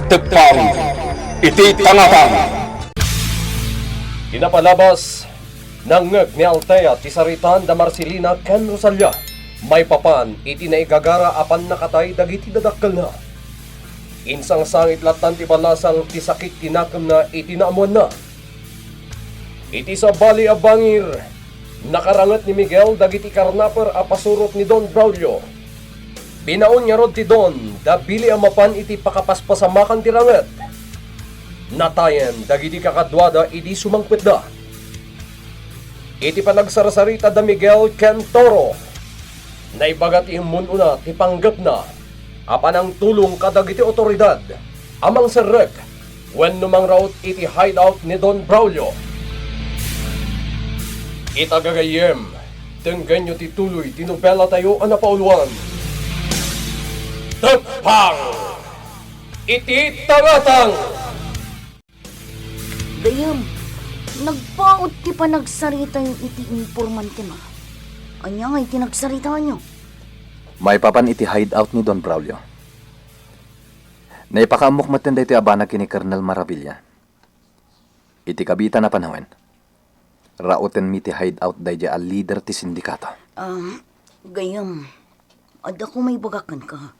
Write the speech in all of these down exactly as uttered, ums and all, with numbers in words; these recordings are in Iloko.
Tepang iti tangatang. Kinapalabas, nangngeg ni Althea ti saritaan da Marcelina ken Rosalia maipapan iti naigagara a pannakatay dagiti dadakkelna. Insangsangit lattan ti balasang ti sakit ti nakemna iti naammoanna. Iti sabali a bangir, nakaranget ni Miguel dagiti karnaper a pasurot ni Don Braulio. Binaon ngarud ti Don da Billy a mapan iti pakapaspasamakan ti ranget. Natayen dagiti kakaduada idi sumangpetda. Iti panagsarsarita da Miguel ken Toro, naibaga ti immun-una ti panggepna a panangtulong kadagiti otoridad a mangserrek wenno mangraut iti hideout ni Don Braulio. Ita gagayyem, denggenyo ti tuloy ti nobelatayo a napauluan. Tepang iti tangatang! Gayyem, nagpaut ti panagsaritayo iti impormantema. Ania ngay ti nagsaritaanyo? Maipapan iti hideout ni Don Braulio. Naipakaammok metten daytoy a banag ken ni Colonel Maravilla. Iti kabiitan a panawen, raotenmi ti hideout daydiay a lider ti sindikato. Ah, gayyem, adda ko maibaga kenka.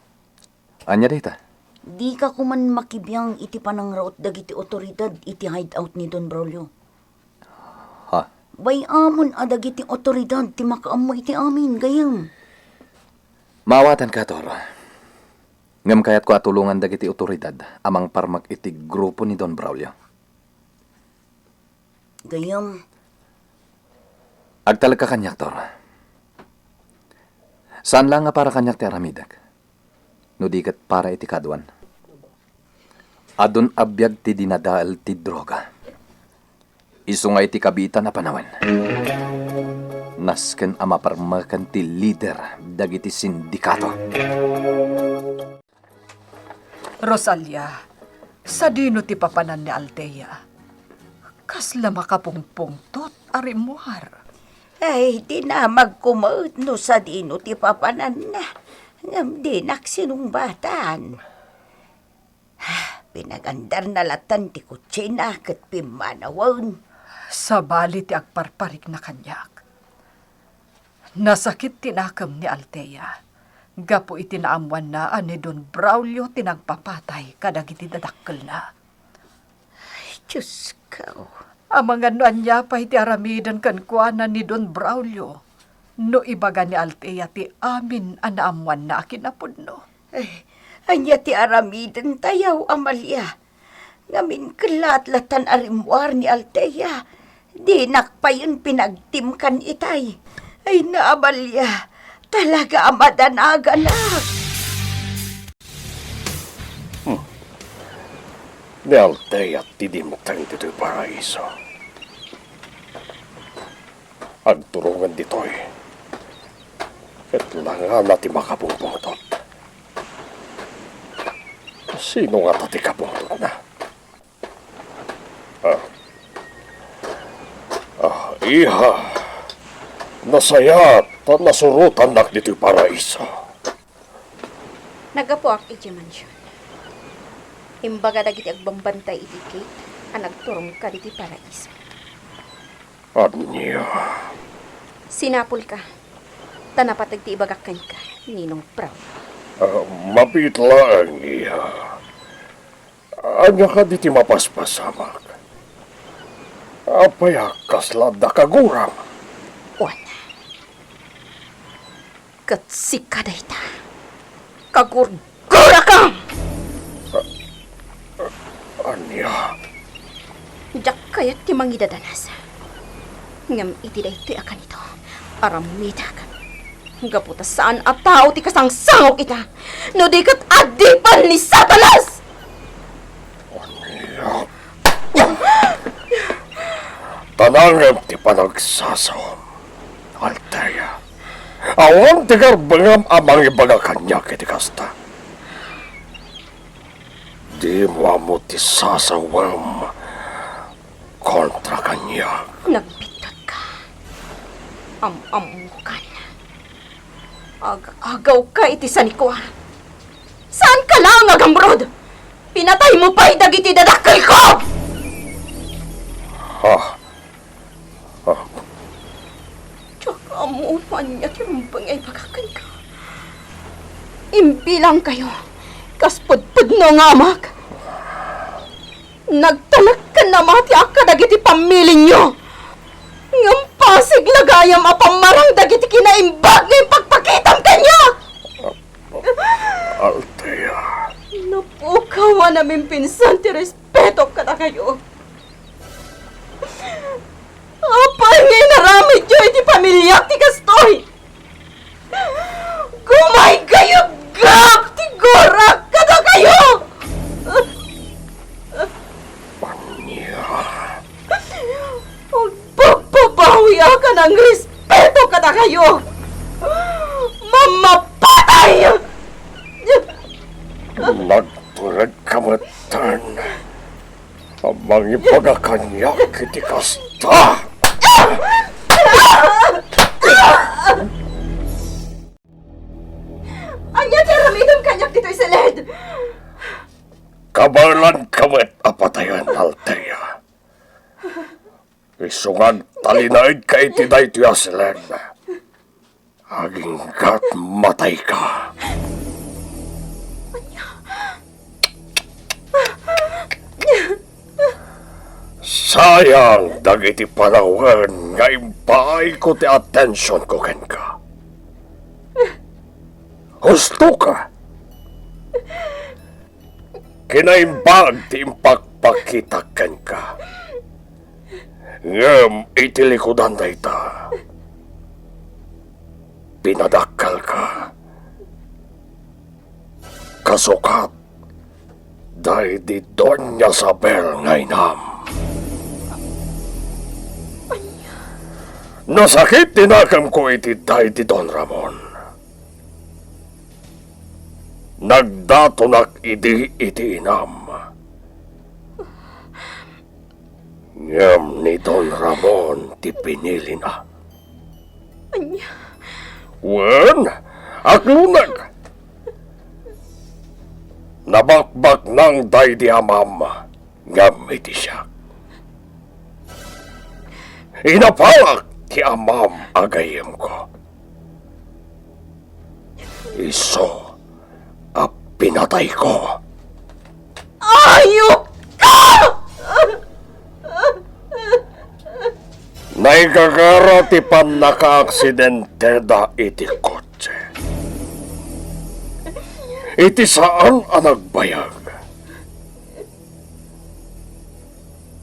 Ania dayta? Dika koman makibiang iti panangraut dagiti otoridad iti hideout ni Don Braulio. Ha? Bay-amon a dagiti otoridad ti makaammo iti amin, gayyem. Maawatanka, Toro. Ngem kayatko a tulongan dagiti otoridad a mangparmek iti grupo ni Don Braulio. Gayyem. Agtalekka kaniak, Toro. Saan laeng a para kaniak ti aramidek, no di ket para iti kaduan. Adun a biag ti dinadael ti droga. Isu nga iti kabiitan a panawen, nasken a maparmeken ti lider dagiti sindikato. Rosalia, sadino ti papanan ni Althea? Kasla makapungpungtot a rimmuar. Ay, dinamagko met no sadino ti papananna, ngem dinak sinungbatan. Pinagandarna latan ti kutsina ket pimmanawen. Sabali ti agparparikna kaniak. Nasakit ti nakem ni Althea gapu iti naammoanna a ni Don Braulio ti nagpapatay kadagiti dadakkelna. Ay, Diosko. Amangan no ania pay ti aramiden kenkuana ni Don Braulio no ibaga ni Althea ti amin a naammoanna a kinapudno. Ay, ania ti aramidentayo, Amalia? Ngamin kellaat latan a rimmuar ni Althea. Dinak payen pinagtimkan itay. Ay, Amalia, talaga a madanaganak. Hmm. Ni Althea ti dimteng ditoy paraiso. Agturongen ditoy. Ket langana ti makapungpungtot. Sino ngata ti kapungtotna? Ah. Ah, iha. Nasayaat ta nasurotannak ditoy paraiso. Naggapuak idiay mansion. Imbaga dagiti agbambantay iti gate a nagturongka ditoy paraiso. Ania? Sinapulka, ta napateg ti ibagak kenka, Ninong Braulio. Ah, mabiit laeng, iha. Ania kadi ti mapaspasamak? Apay a kasla adda kaguram? Wen. Ket sika dayta, kagurgurakam! Ania? Diak kayat ti mangidadanas. Ngem iti daytoy a kanito, aramidek. Gapu ta saan a tao ti kasangsangok ita, no di ket adipen ni Satanas! Ania? Tanangem ti panagsasaom, Althea. Awan ti karbengam a mangibaga kaniak iti kasta. Dimo ammo ti sasawem kontra kaniak. Nagbiddut ka. Am-ammokan. Ag-agawka iti sanikua. Saanka laeng a gamrud! Pinataymo pay dagiti dadakkelko! Ha? Ha? Diak ammo no ania ti rumbeng nga ibagak kenka. Imbilangkayo kas pudpudno nga amak. Nagtalek ken namatiak kadagiti pammilinyo. Ngem pasig la gayam a pammarang dagiti kinaimbag nga impagpakitam kaniak! Althea. Napukaw a namimpinsan ti respetok kadakayo. Apay nga inaramidyo iti pamiliak ti kastoy? Gumaygayabgap ti gurak kadakayo! Ania? Agpagbabawiak a nangrespeto kadakayo! Mamapatay! Nagturedka metten a mangibaga kaniak iti kasta! Ania ti aramidem kaniak ditoy siled? Kabaelanka met a patayen, Althea. Isu nga agtalinaedka iti daytoy a siled. Aginggat matayka. Sayang dagiti panawen nga impaayko ti atensionko kenka. Husto ka. Kinaimbag ti impakpakitak kenka. Ngem iti likudan dayta, pinadakkelka. Kasukat daydi Doña Isabel nga inam. Nasakit ti nakemko iti daydi Don Ramon. Nagdatonak idi iti inam. Ngem ni Don Ramon ti pinilina. Ania? Wen, akloneg. Nabakbaknang daydi amam ngem iti siak. Inapalak ti amam a gayyemko. Isu a pinatayko. Ayupka! Naigagara ti pannakaaksidenteda iti kotse. Iti saan a nagbayag,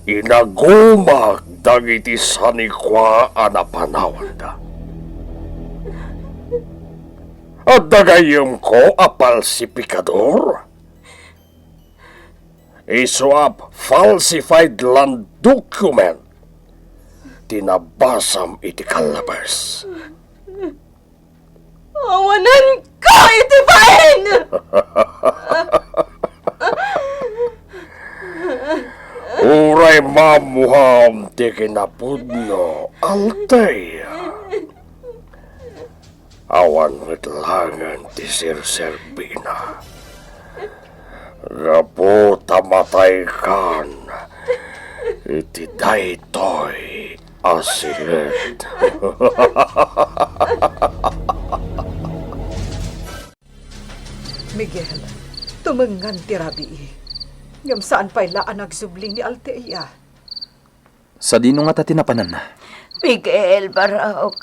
inagumak dagiti sanikua a napanawanda. Adda gayyemko a falsifikador? Isu a falsified land document ti nabasam iti kallabes. Awanenka iti bain! Uray maammuam ti kinapudno, Althea. Awan met laengen ti serserbina. Gapu ta mataykan iti daytoy a siled. Miguel, tumengngan ti rabii. Ngem saan pay la a nagsubli ni Althea. Sadino ngata ti napananna? Miguel, Barok,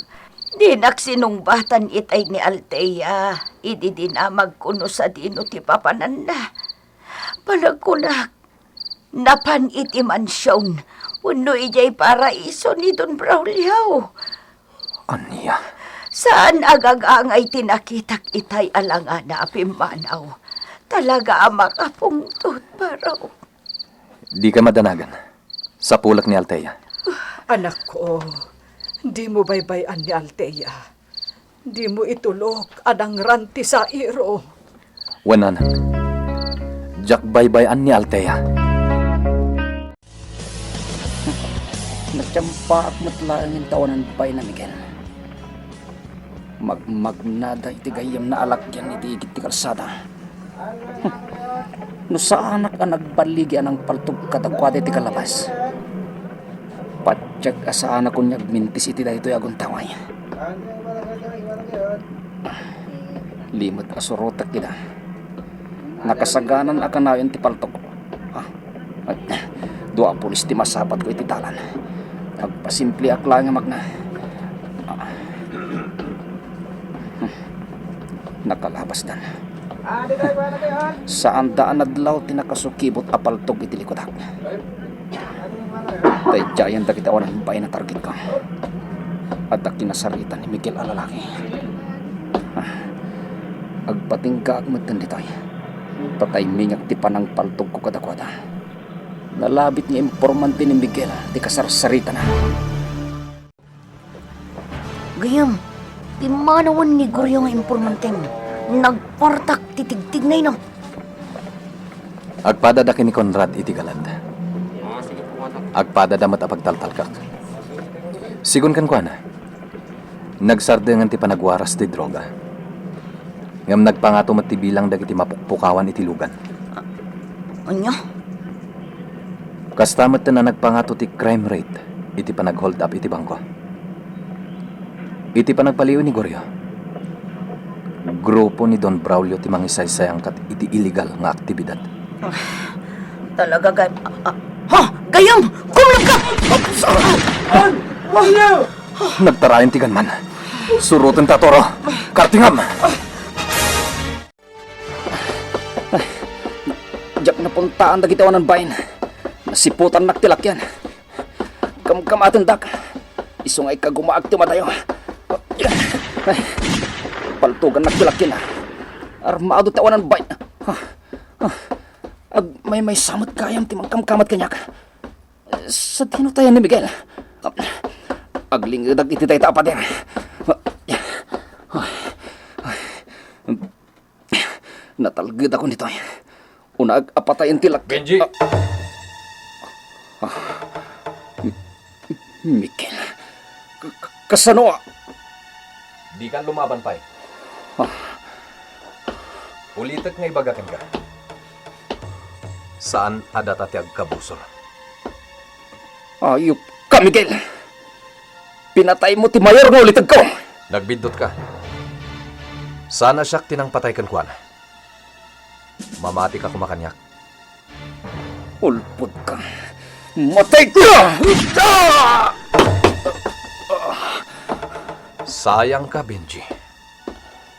dinak sinungbatan itay ni Althea idi dinamagko no sadino ti papananna. Panagkunak, napan iti mansion wenno idiay paraiso ni Don Braulio. Ania? Saan a gagangay ti nakitak itay a langana a pimmanaw. Talaga a makapungtot, Barok. Dika madanagan. Sapulek ni Althea. Anakko, dimo baybay-an ni Althea. Dimo itulok a nangran ti sairo. Wen, anak. Diak baybay-an ni Althea. Natiampaak met laeng intawanan pay na Miguel. Magmagnada iti gayyemna a lakyan iti igid ti kalsada. Hmm. No saanak a nagballigi a nangpaltog kadakuada iti kalabas, patiek a saanak unay agmintis iti daytoy a aguntaway. Limed a surotek ida. Nakasaganan a kanayon ti paltogko. Ah, ay, dua a pulis ti masapatko iti dalan. Agpasimpliak laeng a magna. Ah. Nakalabasdan. Saanda a nadlaw ti nakasukibot a paltog iti likudak. Daydiayen dagiti awanan bain a targetko. Adda kinasaritan ni Miguel a lalaki. Ah, agpatinggaak metten ditoy. Ta timmingak ti panangpaltogko kadakuada. Nalabit nga impormante ni Miguel ti kasarsaritana. Gayyem, pimmanawen ni Goryo nga impormantem. Nagpartak ti tigtignayna. Agpadada ken ni Conrad iti galad. Agpadada met a pagtaltalkak. Sigun kenkuana, nagsardengen ti panagwaras ti droga. Ngem nagpangato met ti bilang dagiti mapukpukawan iti lugan. Ania? Kasta met a nagpangato ti crime rate iti panag-hold up iti bangko. Iti panagpaliiw ni Goryo, grupo ni Don Braulio ti mangisaysayangkat iti illegal nga aktibidad. Talaga gay-, ah, ah, ha? Gayyem! Kumleb ka! Nagtarayan ti gunman. Surotenta, Toro. Kartingam! Diak napuntaan dagiti awanan bain. Nasiputannak ti lakyan. Kamkamatendak. Isu nga ikkagumaak ti madayo. Paltogannak ti lakyan. Armado ti awanan bain. Agmaymaysa met gayam ti mangkamkamat kaniak. Sadino tayan ni Miguel? Aglingedak iti dayta a pader. Natalgedakon ditoy. Unaak a patayen ti lak-, Benji! Ah. Ah. Miguel. K-, k-, kasano a? Dikan lumaban pay. Ah. Ulitek nga ibaga kenka. Saan a data ti agkabusor. Ayupka, Miguel! Pinataymo ti mayor nga ulitegko! Nagbiddutka. Saan a siak ti nangpatay kenkuana. Mamatika koma kaniak. Ulpodka! Matayka! Sayangka, Benji.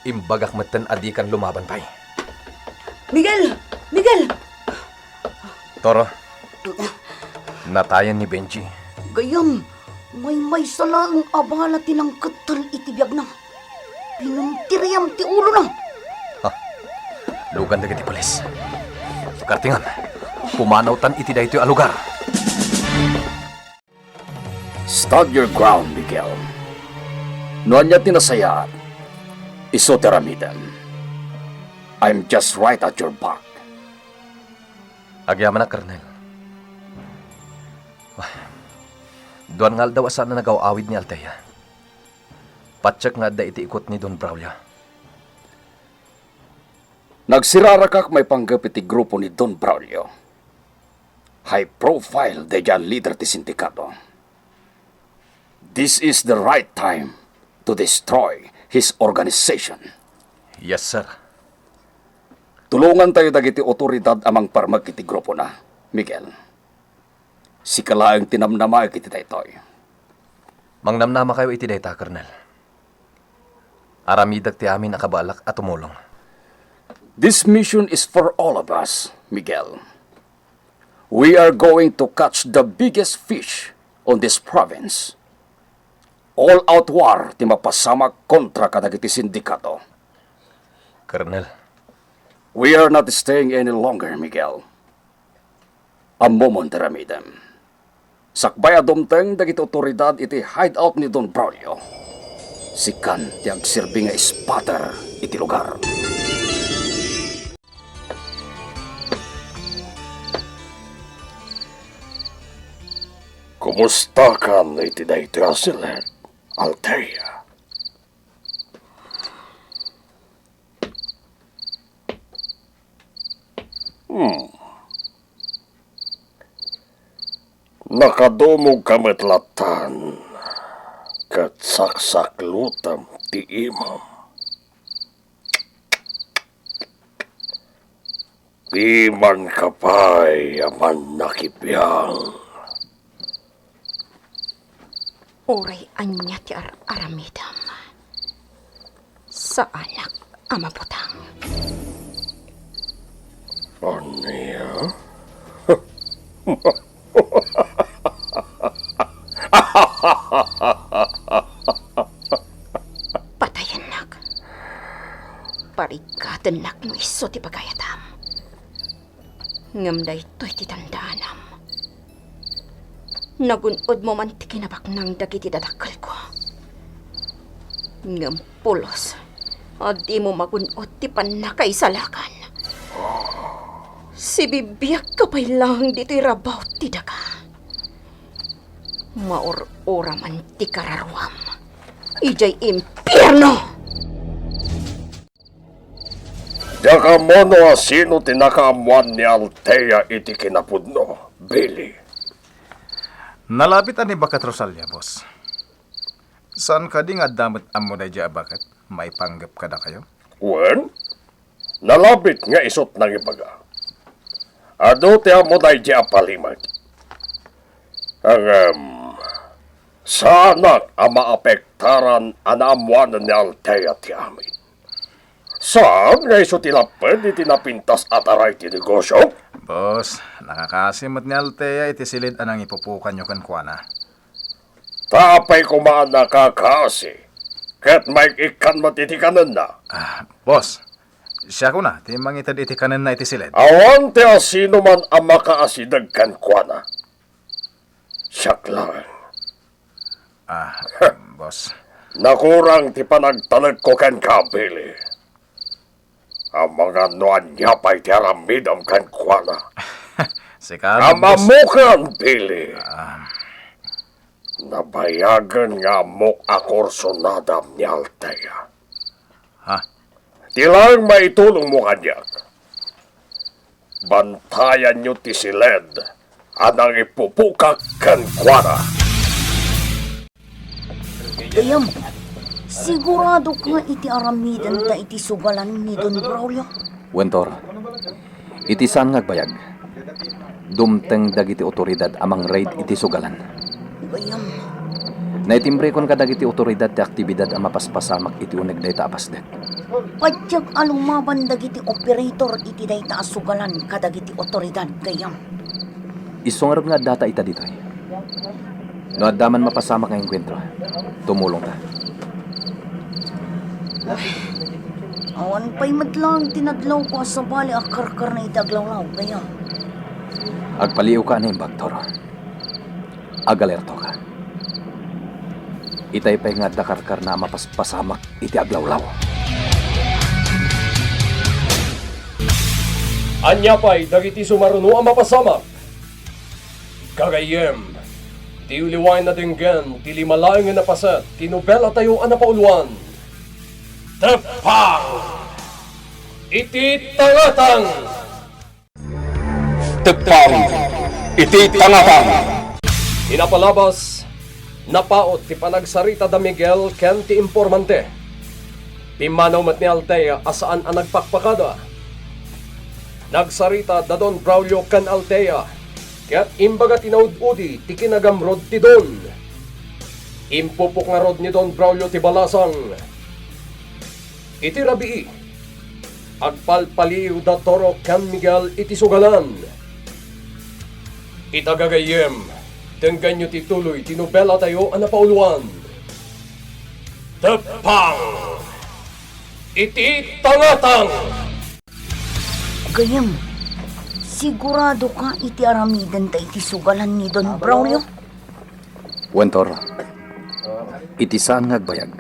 Imbagak metten a dikan lumaban pay. Miguel! Miguel! Toro, natayan ni Benji. Gayyem, maymaysa laeng a bala ti nangkettel iti biagna. Pinuntirem ti ulona. Ha? Lugan dagiti pulis. Kartingam, pumanawtan iti daytoy a lugar. Stand your ground, Miguel. No ania ti nasayaat, isu ti aramidem. I'm just right at your back. Agyamanak, Colonel. Duan nga aldaw a saan a nagaw-awid ni Althea. Patiek nga adda iti ikut ni Don Braulio. Nagsirarakak maipanggep iti grupo ni Don Braulio. High profile daydiay a leader ti sindikato. This is the right time to destroy his organization. Yes, sir. Tulongantayo dagiti otoridad a mangparmek iti grupona, Miguel. Sika laeng ti namnamaek iti daytoy. Mangnamnamakayo iti dayta, Colonel. Aramidek ti amin a kabaelak a tumulong. This mission is for all of us, Miguel. We are going to catch the biggest fish on this province. All-out war ti mapasamak kontra kadagiti sindikato. Colonel. We are not staying any longer, Miguel. Ammomon ti aramidem. Sakbay a dumteng dagiti otoridad iti hideout ni Don Braulio, sikan ti agserbi nga spotter iti lugar. Kumustakan iti daytoy a silek, Althea? Hmm. Nakadumogka met latan, ket saksaklutem ti imam. Pimanka pay a mannakibiang. Uray ania ti ar-aramidem, saanak a mabutang. Ania? Patayennak. Parigatennak no isu ti pagayatam. Ngem daytoy ti tandaanam. Nagun-odmo man ti kinabaknang dagiti dadakkelko. Ngem pulos a dimo magun-od ti pannakaisalakan. Sibibiagka pay laeng ditoy rabaw ti daga. Maur-ura man ti kararuam idiay impierno! Diak ammo no asino ti nakaammoan ni Althea iti kinapudno, Billy. Nalabit a ni baket Rosalia, boss. Saan kadi nga adda met ammo daydiay a baket maipanggep kadakayo? Wen, nalabit nga isut' nangibaga. Adu ti ammo daydiay a palimek. Ngem, saanak a maapektaran a naammoanen ni Althea ti amin. Saan nga isu ti lapped iti napintas a taray ti negosio? Boss, nakakasi met ni Althea iti siled a nangipupukanyo kenkuana. Ta apay koma a nakakasi, ket maik-ikkan met iti kanenna? Ah, boss, siakon a ti mangited iti kanenna iti siled. Awan ti asinoman a makaasideg kenkuana. Siak laeng. Ah, boss. Nakurang ti panagtalekko kenka, Billy. Amangan no ania pay ti aramidem kenkuana. Sika, boss. Am-ammokan, Billy. Ah. Nabayagen nga ammok a kursunadam ni Althea. Ha? Ti laeng maitulongmo kaniak, bantayanyo ti siled a nangipupukak kenkuana. Gayam, siguradoka iti aramidenta iti sugalan ni Don Braulio? Wen, Tor, iti saan nga agbayag, dumteng dagiti otoridad a mangraid iti sugalan. Gayam. Naitimbrikon kadagiti otoridad ti aktibidad a mapaspasamak iti uneg dayta a pasdek. Patiek a lumaban dagiti operator iti dayta a sugalan kadagiti otoridad, gayam. Isu ngarud nga addata ita ditoy. No adda man mapasamak nga engkuentro, tumulongta. Ay, awan pay met laeng ti nadlawko a sabali a karkarna iti aglawlaw, gayam. Agpaliiwka a naimbag, Tor. Agalertoka. Itay pay nga adda karkarna a mapaspasamak iti aglawlaw. Ania pay dagiti sumaruno a mapasamak? Gagayyem, diyo liwaen a denggen ti lima laengen a paset ti nobelatayo a napauluan, Teppang iti Tangatang! Teppang iti Tangatang! Inapalabas, napaut ti panagsarita da Miguel ken ti impormante. Pimmanaw met ni Althea a saan a nagpakpakada. Nagsarita da Don Braulio ken Althea, ket imbaga ti naud-udi ti kinagamrod ti Don. Impupok ngarud ni Don Braulio ti balasang. Iti rabii, agpalpaliiw da Toro ken Miguel iti sugalan. Ita gagayyem, denggenyo ti tuloy ti nobelatayo a napauluan, Teppang iti Tangatang! Gayyem, siguradoka iti aramidenta iti sugalan ni Don Braulio? Wen, Tor, iti saan nga agbayag,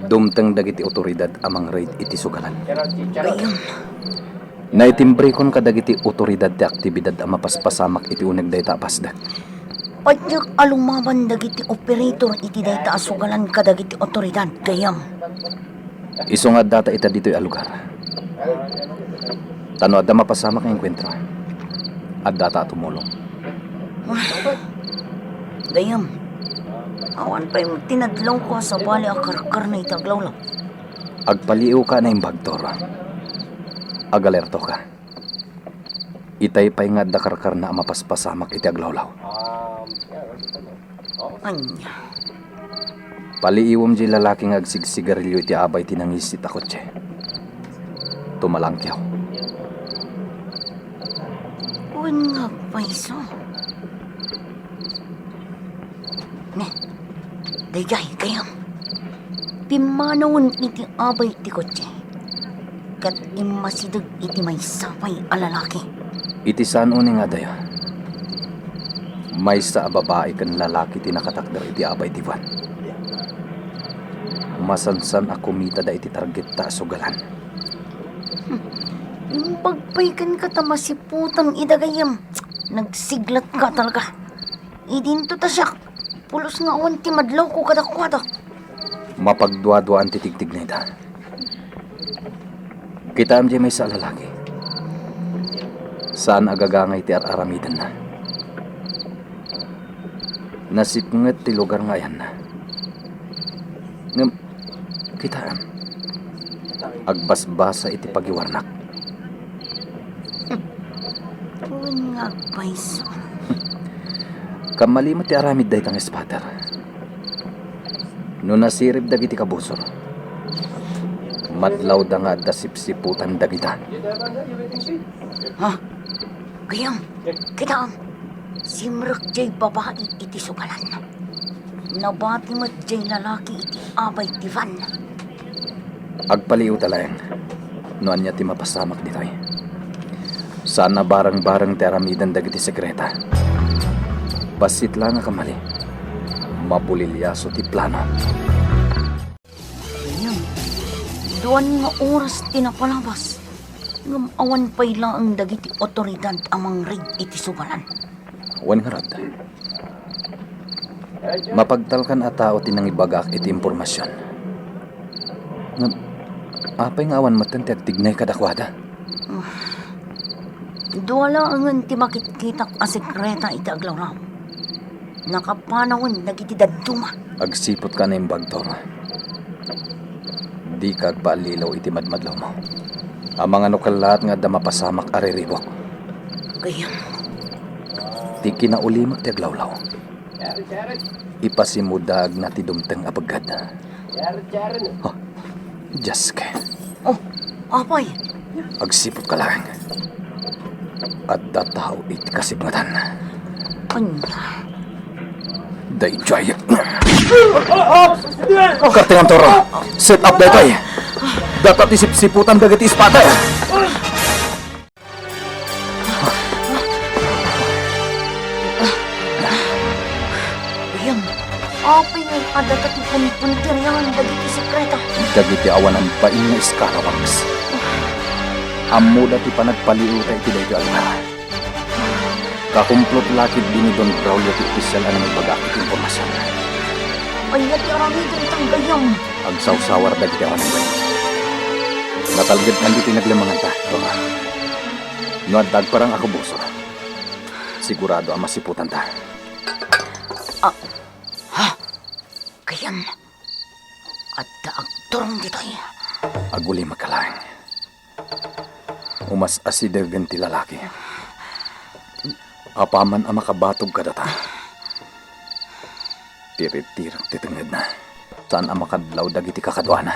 dumteng dagiti otoridad a mangraid iti sugalan. Gayyem. Naitimbrikon kadagiti otoridad ti aktibidad a mapaspasamak iti uneg dayta a pasdek. Patiek a lumaban dagiti operator iti dayta a sugalan kadagiti otoridad, gayyem. Isu nga addata ita ditoy a lugar. Ta no adda mapasamak nga engkuentro, addata a tumulong. Gayyem, awan pay met ti nadlawko a sabali a karkarna iti aglawlaw. Agpaliiwka a naimbag, Toro. Agalertoka. Itay pay nga adda karkarna a mapaspasamak iti aglawlaw. Ania? Paliiwem diay lalaki nga agsigsigarilio iti abay ti nangisit a kotse. Tumalangkiw. Wen nga agpayso. Ne, daydiay, gayyem. Pimmanawen iti abay ti kotse ket immasideg iti maysa pay a lalaki. Iti saan unay nga adayo, maysa a babai ken lalaki ti nakatakder iti abay ti van. Masansan a kumitada iti targetta a sugalan. Hmm. Imbag pay kenka ta masiputan ida gayyem. Nagsiglatka talaga. Idinto ta siak, pulos nga awan ti madlawko kadakuada. Mapagduaduaan ti tigtignayda. Kitaem diay maysa a lalaki. Saan a gagangay ti ar-aramidenna. Nasipnget ti lugar nga ayanna. Ngem, kitaem, agbasbasa iti pagiwarnak. Wen nga agpayso. Kammali met ti aramid dayta nga spatter. No nasirib dagiti kabusor, madlawda nga adda sipsiputan dagita. Ha? Gayyem, kitaem, simrek diay babai iti sugalan. Nabati met diay lalaki iti abay ti van. Agpaliiwta laeng no ania ti mapasamak ditoy. Saan a bareng-bareng ti aramiden dagiti sekreta. Bassit la nga kammali, mapuliliaso ti plano. Ayan. Duan nga oras ti napalabas, ngem awan pay laeng dagiti awtoridad a mangrig iti sugalan. Wen ngarud, mapagtalkan a tao ti nangibagak iti impormasion. Ngem, apay nga awan metten ti agtignay kadakuada? Dua laengen ti makitkitak a sekreta iti aglawlaw. Nakapanawen dagiti dadduma. Agsiputka a naimbag, Toro. Dika agpaallilaw iti madmadlawmo. Amangan no kellaat nga adda mapasamak a riribuk. Gayyem. Ti kinaulimek ti aglawlaw, ipasimudaagna ti dumteng a peggad. Oh, Dios ko. Oh, apay? Agsiputka laeng. Adda tao iti kasipngetan. Ania? Daydiay. Kartengan, Toro. Set up daytoy. Data ti sipsiputan dagiti spatter. Ayan, apay nga adda ti punpuntiryan dagiti sekreta? Dagiti awanan bain nga Scalawags. Ammoda ti panagpaliiwda iti daytoy a lugar. Kakumplot la ketdi ni Don Braulio ti opisyal a nangibagak iti impormasion. Ania ti aramiden ta gayyem? Agsawsawar dagiti awanan bain. Natalged man ditoy naglemenganta, Toro. No adda agparang a kabusor, sigurado a masiputanta. Ah, ha? Gayyem, adda agturong ditoy. Agulimek laeng. Umas-asidegen ti lalaki. Apaman a makabatog kadata, tiritirek ti tengngedna. Saan a makadlaw dagiti kakaduana.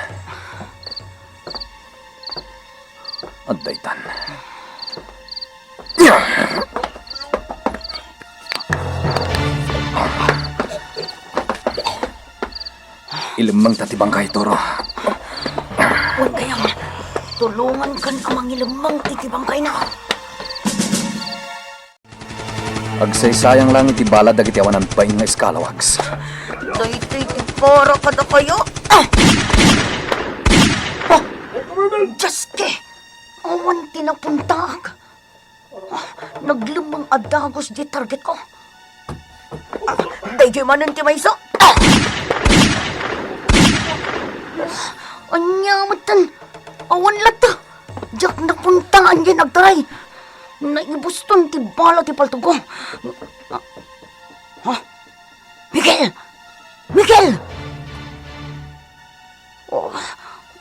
Adda itan. Ilemmengta ti bangkay, Toro. Wen gayyem, tulongankan a mangilemmeng iti bangkayna. Agsaysayang lang iti bala dagiti awanan bain nga Scalawags. Daytoy ti para kadakayo. Ah! Ah! Dios ko! Awan ti napuntaak. Ah, naglemmeng a dagus diay targetko. Ah, daydiay manen ti maysa. Ah! Ania metten? Awan latta. Dakdak punta nga anian agtaray. Naibuston ti bala ti paltogko. Ha? Miguel! Miguel! Oh,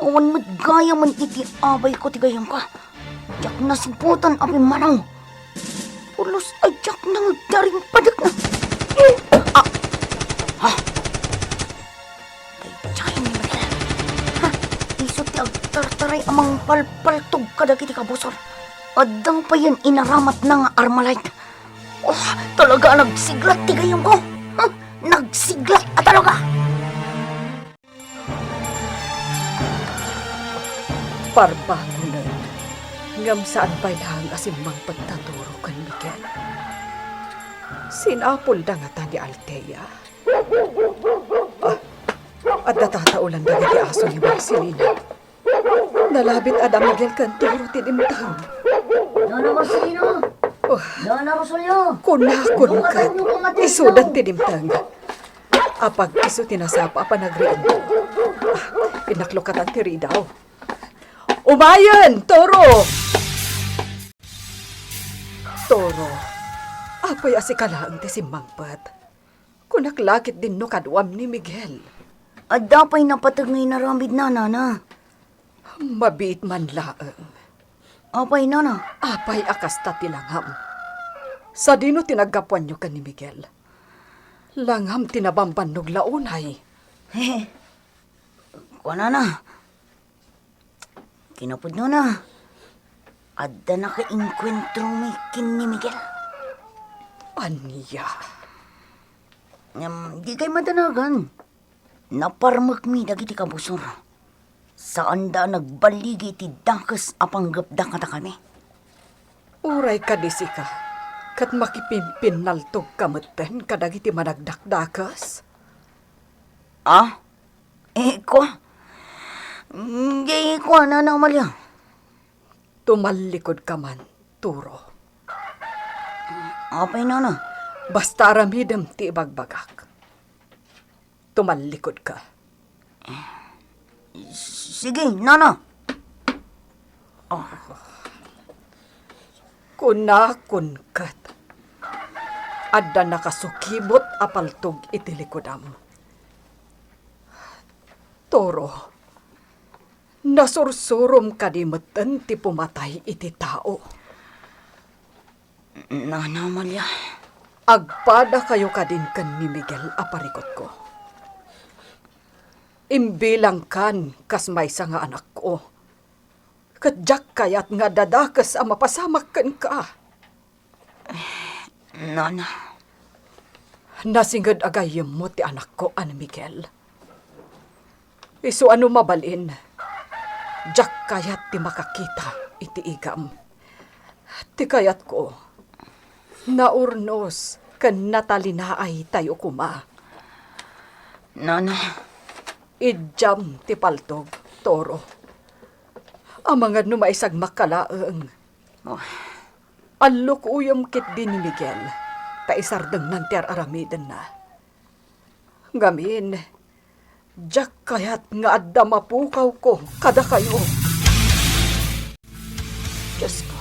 awan met gayam iti abayko ti gayyemko. Diak nasiputan a pimmanaw. Pulos a diak nangdaring padekna. Ah! Ha? Daydiay ni Miguel. Ha? Isu ti agtartaray a mangpalpaltog kadagiti kabusor. Adda payen inaramatna nga Armalite. Oh, talaga a nagsiglat ti gayyemko. Ha? Nagsiglat a talaga. Parbakunen, ngem saan pay laeng a simmangpet ta Toro ken Miguel. Sinapulda ngata ni Althea? Ah, adda tataolan dagiti aso ni Marcelina. Nalabit a da Miguel ken Toro ti dimteng. Nana Marcelina! Oh. Nana Rosalia! Kunakon ket, isuda ti dimteng. Apag isu ti nasapa a panagriinto. Ah, innaklukatan ti ridaw. Umayen, Toro! Toro, apay a sika laeng ti simmangpet? Kunak la ketdin no kaduam ni Miguel. Adda pay napateg nga inaramidna, nana. Mabiit man laeng. Apay, nana? Apay a kasta ti langam? Sadino ti naggapuanyo ken ni Miguel? Langam ti nabambannog la unay? He, kuanana. Kinapudnona, adda nakaenkuentromi ken ni Miguel. Ania? Ngem, dikay madanagan. Naparmekmi dagiti kabusor. Saanda a nagballigi iti dakes a panggepda kadakami. Uray kadi sika, ket makipimpinnaltogka metten kadagiti managdakdakes? Ah? Eh, kua? Di kua, Nana Amalia. Tumallikudka man, Toro. Apay, Nana? Basta aramidem ti ibagbagak. Tumallikudka. Sige, Nana. Oh. Kunakon ket, adda nakasukibot a paltog iti likudam. Toro, nasursurom kadi metten ti pumatay iti tao? Nana Amalia. Agpadakayo kadin ken ni Miguel a parikutko. Imbilangkan kas maysa nga anakko. Ket diak kayat nga adda dakes a mapasamak kenka. Nana. Nasinged a gayyemmo ti anakko a ni Miguel. Isu a no mabalin, diak kayat ti makakita iti igam. Ti kayatko, naurnos ken natalinaay tayo koma. Nana. Idiam ti paltog, Toro. Amangan no maisagmakka laeng. Oh. Allukuyom ketdi ni Miguel, ta isardengnan ti ar-aramidenna. Ngamin, diak kayat nga adda mapukawko kadakayo. Diosko,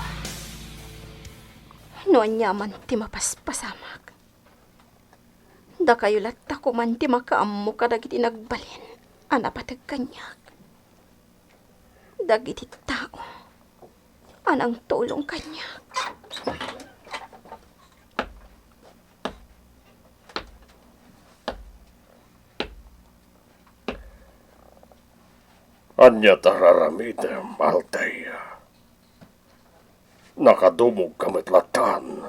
no aniaman ti mapaspasamak, dakayo latta koman ti makaammo kadagiti nagbalin a napateg kaniak. Dagiti tao a nangtulong kaniak. Ania ti ar-aramidem, Althea? Nakadumogka met lattan.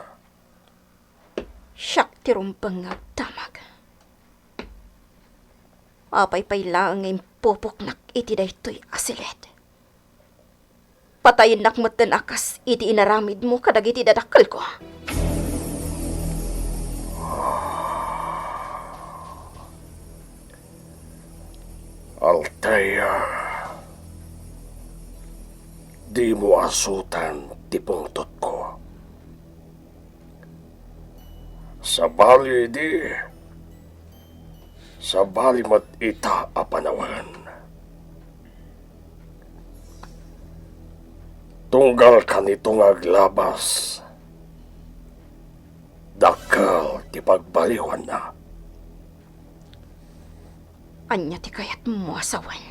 Siak ti rumbeng nga agdamag. Apay pay laeng nga impupoknak iti daytoy a siled? Patayennak metten a kas iti inaramidmo kadagiti dadakkelko. Althea, dimo asutan ti pungtotko. Sabali idi, sabali met ita a panawen. Tunggal kanito nga aglabas, dakkel ti pagbaliwanna. Ania ti kayatmo a sawen?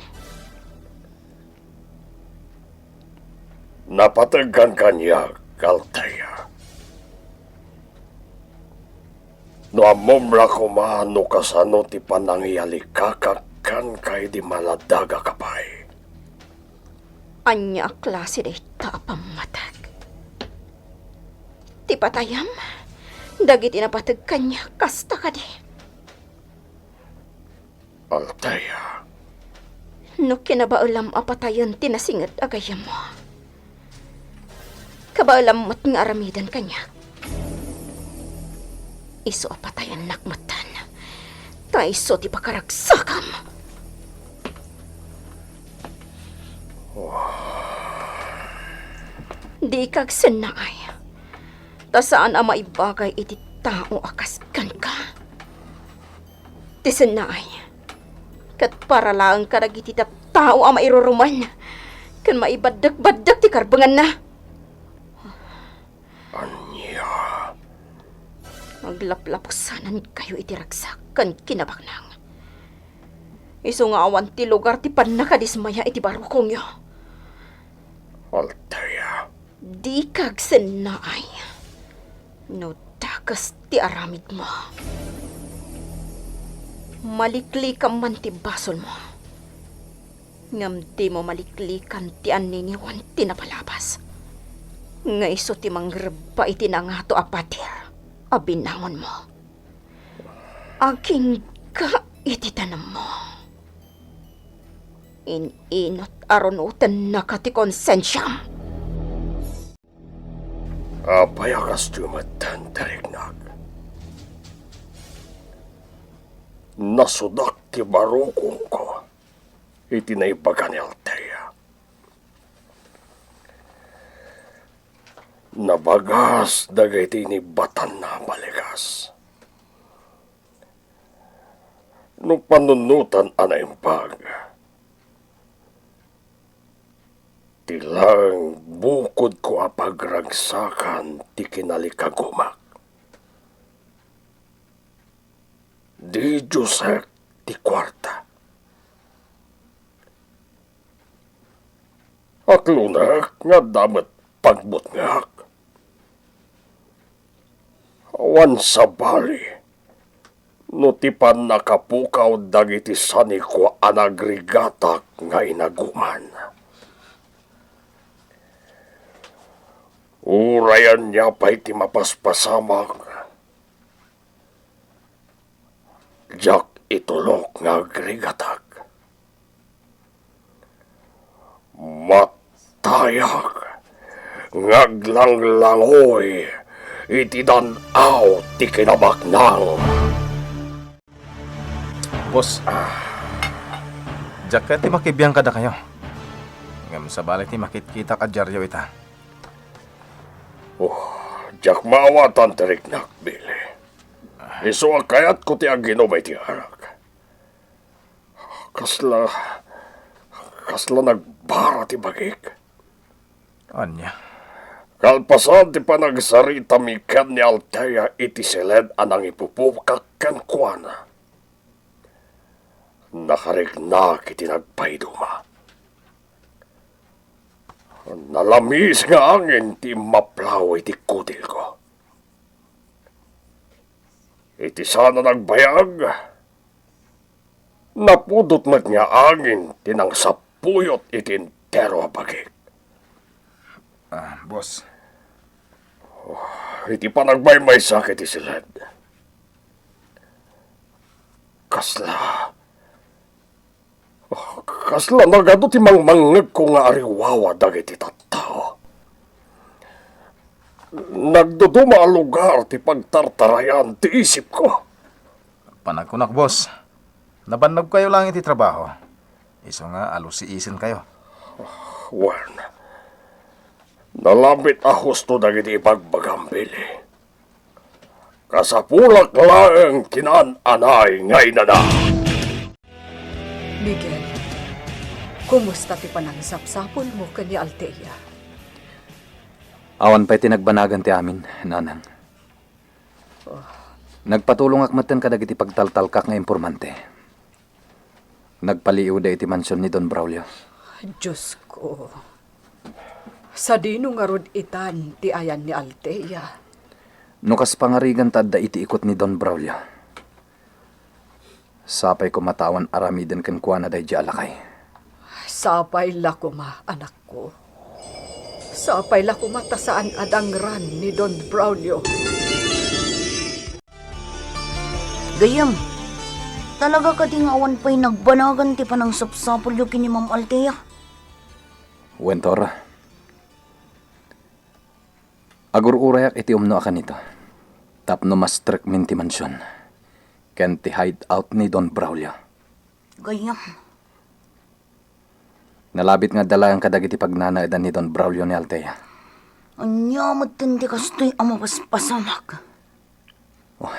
Napategkan kaniak, Althea. No ammom la koma no kasano ti panangiyalikakak kenka idi maladaga ka pay. Ania a klase dayta a pammateg? Ti patayam dagiti napateg kaniak, kasta kadi? Althea. No kinabaelam a patayen ti nasinget a gayyemmo, kabaelam met nga aramiden kaniak. Isu a patayennak metten, ta isu ti pakaragsakam. Dika agsennaay, ta saan a maibagay iti tao a kas kenka. Ti sennaay, ket para laeng kadagiti tattao a mairurumen ken maibaddekbaddek ti karbenganna. Ania? Aglaplapsanankayo iti ragsak ken kinabaknang. Isu nga awan ti lugar ti pannakadismaya iti barukongyo. Althea. Dika agsennaay. No dakes ti aramidmo, maliklikam man ti basolmo. Ngem dimo maliklikan ti anniniwan ti napalabas, nga isu ti mangrebba iti nangato a pader a binangonmo. Agingga iti tanemmo. In-inut a runotennaka ti konsensiam. Apay a kastoy met ti riknak? Nasudak ti barukongko iti naibaga ni Althea. Nabagas dagiti inibatanna a balikas. No panunotan a naimbag, ti laeng bukodko a pagragsakan ti kinalikagumak. Didiosek ti kuarta. Aklonek nga adda met pagbutngak. Awan sabali no ti pannakapukaw dagiti sanikuan a nagrigatak nga inaguman. Uray ania pay ti mapaspasamak, diak itulok nga agrigatak. Matayak nga aglanglangoy iti dan-aw ti kinabaknang. Boss, ah, diak kayat ti makibiang kadakayo. Ngem sabali ti makitkitak a diario ita. Oh, diak maawatan ti riknak, Billy. Isu a kayatko ti aginum iti arak. Kasla, kasla nagbara ti bagik. Ania? Kalpasan ti panagsaritami ken ni Althea iti siled a nangipupukak kenkuana, nakariknak iti nagpaiduma. Nalamis nga angin ti immaplaw iti kudilko. Iti saan a nagbayag, napudot met nga angin ti nangsappuyot iti entero a bagik. Ah, boss. Oh, iti panagmaymaysak iti siled, kasla Oh, kasla nagadu ti mangmangngegko nga ariwawa dagiti tattao. Nagduduma a lugar ti pagtartarayan ti isipko. Panagkunak, boss. Nabannogkayo laeng iti trabaho. Isu nga alusiisenkayo. Wen, nalabit a husto dagiti ibagbagam, Billy. Kasapulak laeng ti naan-anay nga inana. Miguel, kumusta ti panangsapsapulmo ken ni Althea? Awan pay ti nagbanagan ti amin, nanang. Nagpatulongak metten kadagiti pagtaltalkak nga impormante. Nagpaliiwda iti mansion ni Don Braulio. Diosko, sadino ngarud itan ti ayan ni Althea? No kas pangarigan ta adda iti ikut ni Don Braulio, sapay koma ta awan aramiden kenkuana daydiay a lakay. Sapay la koma, anakko. Sapay la koma ta saan a dangran ni Don Braulio. Gayyem, talaga kadi nga awan pay nagbanagan ti panangsapsapulyo ken ni Ma'am Althea? Wen, Tor. Agur-urayak iti umno a kanito tapno mastrekmin ti mansion ken ti hideout ni Don Braulio. Gayyem. Nalabit nga adda laeng kadagiti pagnanaedan ni Don Braulio ni Althea. Ania metten ti kastoy a mapaspasamak? Oh.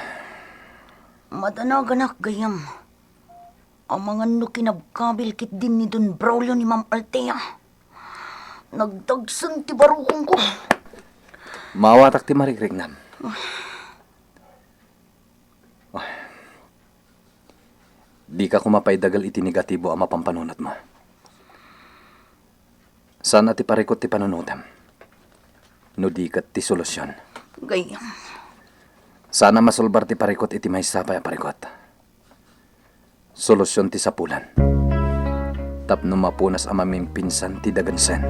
Madanaganak, gayyem. Amangan no kinabkabil ketdin ni Don Braulio ni Ma'am Althea. Nagdagsen ti barukongko. Maawatak ti marikriknam. Dika koma pay dagel iti negatibo a mapampanunotmo. Saan a ti parikut ti panunotem, no di ket ti solusion. Gayyem. Saan a masolbar ti parikut iti maysa pay a parikut. Solusion ti sapulan. Tapno mapunas a mamimpinsan ti dagensen.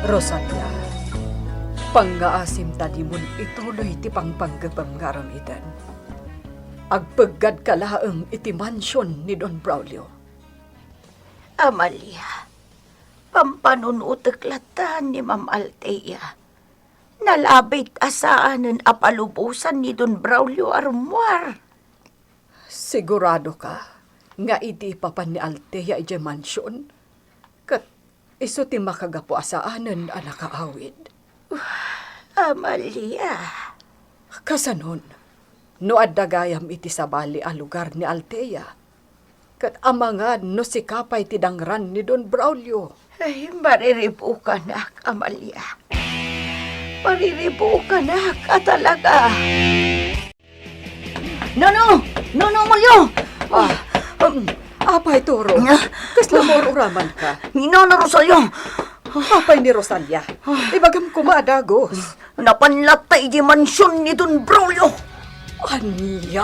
Rosalia, pangngaasim ta dimon ituloy ti pangpanggepem nga aramiden. Agpeggadka laeng iti mansion ni Don Braulio. Amalia, pampanunotek latta ni Ma'am Althea. Nalabit a saanen a palubosan ni Don Braulio a rummuar. Siguradoka nga idi ipapan ni Althea idiay mansion, ket isu ti makagapu a saanen a nakaawid? Amalia. Kasanon, no adda gayam iti sabali a lugar ni Althea, ket amangan no sika pay ti dangran ni Don Braulio. Ay, mariribukanak, Amalia. Mariribukanak a talaga. Nono! Nono Mulyo! Ah, um, apay, Toro. Ah. Kasla mururaman ka? Ni Nono Rosalia. Apay ni Rosalia? Ibagam koma a dagos. Napan latta idiay mansion ni Don Braulio. Ania?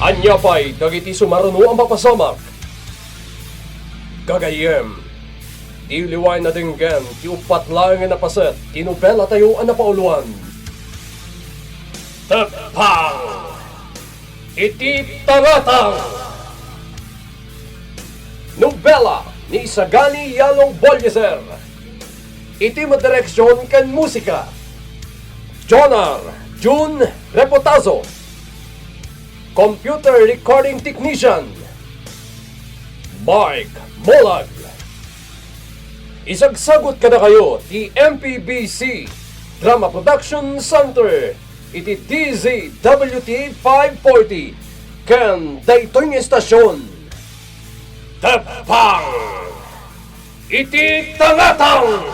Ania pay dagiti sumaruno a mapasamak? Gagayyem, diyo liwaen a denggen ti uppat laeng a napaset ti nobelatayo a napauluan. Teppang iti Tangatang! Nobela ni Isagani Yalong Bolieser. Iti madireksion ken musika, Jonar Jun Repotazo. Computer recording technician, Mark Molag. Isagsagut kadakayo ti M P B C Drama Production Center iti D Z W T five forty ken daytoy nga estasion. Teppang iti Tangatang!